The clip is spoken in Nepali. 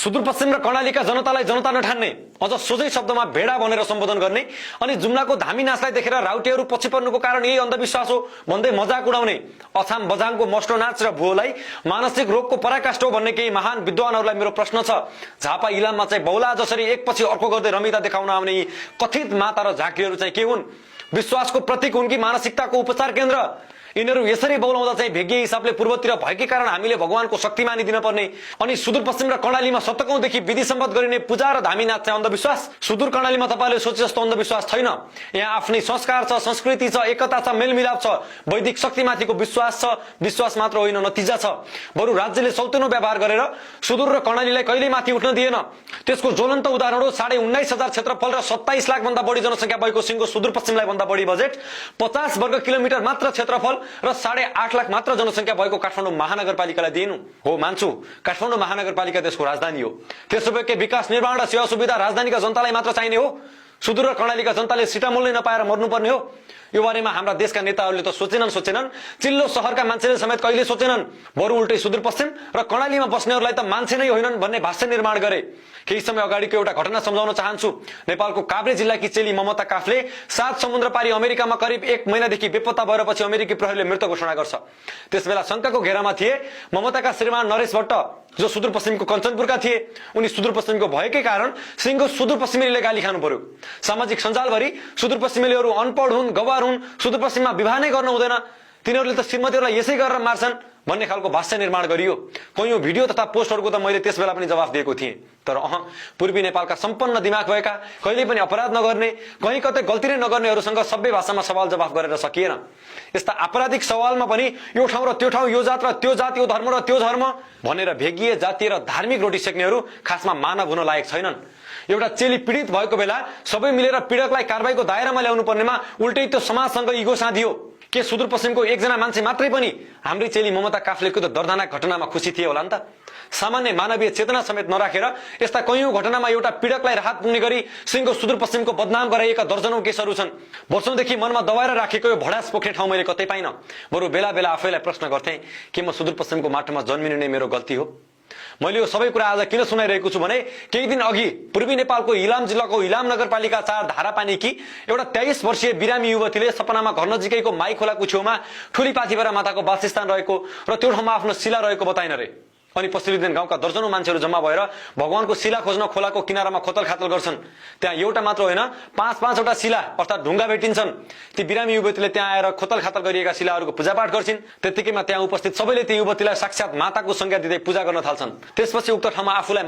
सुदूरपश्चिम र कर्णालीका जनतालाई जनता नठान्ने, अझ सोझै शब्दमा भेडा भनेर सम्बोधन गर्ने अनि जुम्लाको धामी नाचलाई देखेर राउटेहरू पछि पर्नुको कारण यही अन्धविश्वास हो भन्दै मजाक उडाउने, अछाम बजाङको मस्टो नाच र भुवोलाई मानसिक रोगको पराकाष्ठ हो भन्ने केही महान विद्वानहरूलाई मेरो प्रश्न छ। झापा इलाममा चाहिँ बौला जसरी एकपछि अर्को गर्दै रमिता देखाउन आउने यी कथित माता र झाँक्रीहरू चाहिँ के हुन्? विश्वासको प्रतीक हुन् कि मानसिकताको उपचार केन्द्र? यिनीहरू यसरी बौलाउँदा चाहिँ भेगिए हिसाबले पूर्वतिर भएकै कारण हामीले भगवानको शक्ति मानिदिन पर्ने अनि सुदूरपश्चिम र कर्णालीमा शतकौंदेखि विधि सम्पद गरिने पूजा र धामी नाच चाहिँ अन्धविश्वास? सुदूर कर्णालीमा तपाईले सोचे जस्तो अन्धविश्वास छैन। यहाँ आफ्नै संस्कार छ, संस्कृति छ, एकता छ, मेलमिलाप छ, वैदिक शक्तिमाथिको विश्वास छ। विश्वास मात्र होइन, नतिजा छ। बरु राज्यले सौतेनो व्यवहार गरेर सुदूर र कर्णालीलाई कहिल्यै माथि उठ्न दिएन। त्यसको ज्वलन्त उदाहरण हो 19,500 क्षेत्रफल र 27 लाख भन्दा बढी जनसंख्या भएको सिंहको सुदूरपश्चिमलाई भन्दा बढी बजेट, 50 वर्ग किलोमिटर मात्र क्षेत्रफल र 8.5 लाख मात्र जनसंख्या भएको काठमाडौँ महानगरपालिकालाई दिनु हो। मान्छु, काठमाडौँ महानगरपालिका देशको राजधानी हो। त्यसोभए विकास निर्माण र सेवा सुविधा राजधानीका जनतालाई मात्र चाहिने हो? सुदूर र कर्णालीका जनताले सिटामोल्नै नपाएर मर्नुपर्ने हो? यो बारेमा हाम्रा देशका नेताहरूले त सोचेनन्। चिल्लो शहरका मान्छेले समेत कहिले सोचेनन्। बरु उल्टै सुदूरपश्चिम र कर्णालीमा बस्नेहरूलाई त मान्छे नै होइनन् भन्ने भाष्य निर्माण गरे। केही समय अगाडिको एउटा घटना सम्झाउन चाहन्छु। नेपालको काभ्रे जिल्लाकी चेली ममता काफले 7 समुद्र पारी अमेरिकामा करिब 1 महिनादेखि बेपत्ता भएपछि अमेरिकी प्रहरीले मृत घोषणा गर्छ। त्यसबेला शंकाको घेरामा थिए ममताका श्रीमान नरेश भट्ट, जो सुदूरपश्चिमको कञ्चनपुरका थिए। उनी सुदूरपश्चिमको भएकै कारण सिंहको सुदूरपश्चिमेलीले गाली खानु पर्यो। सामाजिक सञ्जालभरि सुदूरपश्चिमेलीहरू अनपढ हुन्, गवार हुन्, सुदूरपश्चिममा विवाह नै गर्न हुँदैन, तिनीहरूले त श्रीमतीहरूलाई यसै गरेर मार्छन् भन्ने खालको भाष्य निर्माण गरियो। कयौं भिडियो तथा पोस्टहरूको त मैले त्यसबेला पनि जवाफ दिएको थिएँ। तर पूर्वी नेपालका सम्पन्न दिमाग भएका, कहिले पनि अपराध नगर्ने, कहीँ कतै गल्ती नै नगर्नेहरूसँग सबै भाषामा सवाल जवाफ गरेर सकिएन। यस्ता आपराधिक सवालमा पनि यो ठाउँ र त्यो ठाउँ, यो जात र त्यो जात, यो धर्म र त्यो धर्म भनेर भेगिए जातीय र धार्मिक रोटी सेक्नेहरू खासमा मानव हुन लायक छैनन्। एउटा चेली पीडित भएको बेला सबै मिलेर पीडकलाई कारबाहीको दायरामा ल्याउनु पर्नेमा उल्टै त्यो समाजसँग इगो साधियो। के सुदूरपश्चिमको एकजना मान्छे मात्रै पनि हाम्री चेली ममता काफलेको त दर्दनाक घटनामा खुसी थिए होला नि त? सामान्य मानवीय चेतना समेत नराखेर यस्ता कयौं घटनामा एउटा पीडकलाई राहत पुग्ने गरी सिंहको सुदूरपश्चिमको बदनाम गराइएका दर्जनौं केसहरू छन्। वर्षौंदेखि मनमा दबाएर राखेको यो भडास पोख्ने ठाउँ मैले कतै पाइन। बरु बेला बेला आफैलाई प्रश्न गर्थे, के म सुदूरपश्चिमको माटोमा जन्मिनु नै मेरो गल्ती हो? मैले यो सबै कुरा आज किन सुनाइरहेको छु भने केही दिन अघि पूर्वी नेपालको इलाम जिल्लाको इलाम नगरपालिका 4 धारापानीकी एउटा 23 वर्षीय बिरामी युवतीले सपनामा घर नजिकैको माई खोलाको छेउमा ठुली पाथिभरा माताको वासस्थान रहेको र त्यो ठाउँमा आफ्नो शिला रहेको बताइन रे। अनि पछिल्लो दिन गाउँका दर्जनौं मान्छेहरू जम्मा भएर भगवानको शिला खोज्न खोलाको किनारामा खोतल खातल गर्छन्। त्यहाँ एउटा मात्र होइन, 5-5वटा शिला अर्थात ढुङ्गा भेटिन्छन्। ती बिरामी युवतीले त्यहाँ आएर खोतल खातल गरिएका शिलाहरूको पूजापाठ गर्छिन्। त्यतिकैमा त्यहाँ उपस्थित सबैले ती युवतीलाई साक्षात माताको संज्ञा दिँदै पूजा गर्न थाल्छन्। त्यसपछि उक्त ठाउँमा आफूलाई